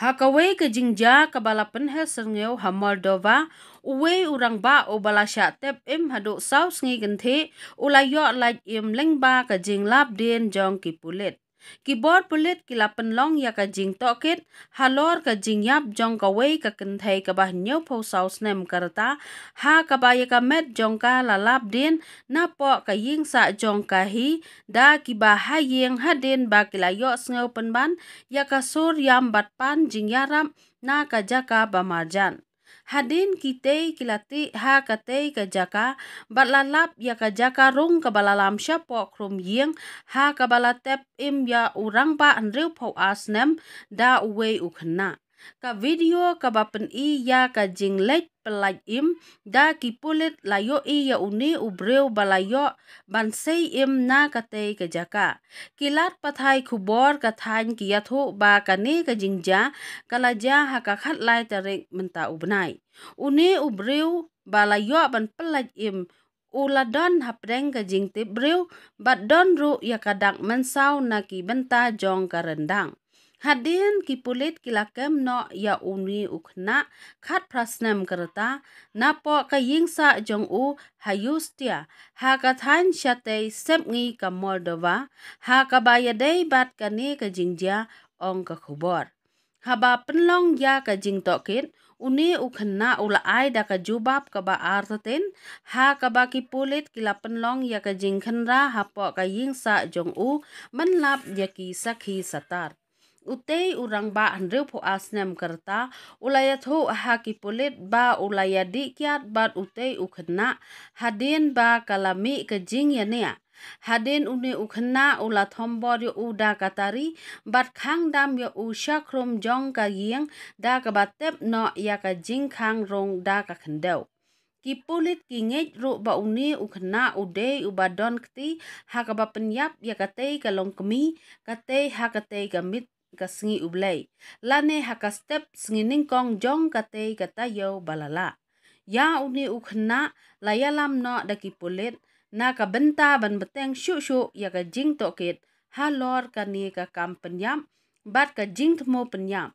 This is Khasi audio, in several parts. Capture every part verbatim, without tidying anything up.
Ha kawei ka jingjia kaba la pynheh syrngiew ha Moldova, uwei u rangbah uba la shah tep im haduh saw sngi kynthih u la ïoh lait im lyngba ka jinglap dien jong ki pulit. Ki bor pulit ki la pynlong ïa ka jingtohkit halor ka jingïap jong kawei ka kynthei kaba hynñiewphew saw snem ka rta, ha kaba ïa ka met jong ka la lap dien napoh ka ïing sah jong ka hi da kiba ha ïing, hadien ba ki la ïohsngew pynban ïa ka sur ïam bad pan jingïarap na ka jaka ba marjan. Hadien kitei ki la tih ha katei ka jaka bad la lap ïa ka jaka rung kaba la lam shapoh khrum ïing, ha kaba la tep im ïa u rangbah hynriewphew ar snem da uwei u khynnah. Ka video kaba pyni ïa ka jingleit pyllait im da ki pulit la ïohi ïa une u briew ba la ïoh ban sei im na katei ka jaka. Ki lad pathai khubor ka thaiñ ki ïathuh ba kane ka jingjia ka la jia ha ka khatlai tarik mynta u bnai. Une u briew ba la ïoh ban pyllait im u la don hapdeng ka jingtip briew bad don ruh ïa ka dak mynsaw na ki bynta jong ka ryndang. Hadien ki pulit ki la kem noh ïa une u khynnah khatphra snem ka rta napoh ka ïing sah jong u ha Ustia, ha ka thaiñ shatei sepngi ka Moldova, ha kaba ïadei bad kane ka jingjia, ong ka khubor. Haba pynlong ïa ka jingtohkit, une u khynnah u la ai da ka jubab kaba artatien, ha kaba ki pulit ki la pynlong ïa ka jingkhynra hapoh ka ïing sah jong u ban lap ïa ki sakhi satar. Utei u rangbah hynriewphew ar snem ka rta u la ïathuh ha ki pulit ba u la ïadih kiad bad utei u khynnah hadien ba ka la mih ka jingïaniah. Hadien une u khynnah u la thombor ïa u da ka tari bad khang dam ïa u sha khrum jong ka ïing da kaba tep noh ïa ka jingkhang rung da ka khyndew. Ki pulit ki ngeit ruh ba une u khynnah u dei uba don kti ha kaba pynïap ïa katei ka longkmie, katei ha katei ka miet ka sngi U Blei, lane ha ka step sngi nyngkong jong katei ka taïew ba la lah. Ïa une u khynnah la ïalam noh da ki pulit na ka bynta ban bteng shuh shuh ïa ka jingtohkit halor kane ka kam pynïap bad ka jingthmu pynïap,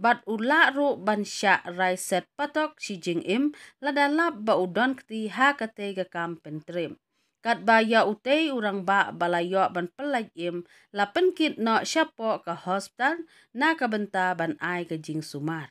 bad u lah ruh ban shah rai set patok shi jingim lada lap ba u don kti ha katei ka kam pyntriem. Katba ïa utei u rangbah ba la ïoh ban pyllait im la pynkit noh shapoh ka hospital na ka bynta ban ai ka jingsumar.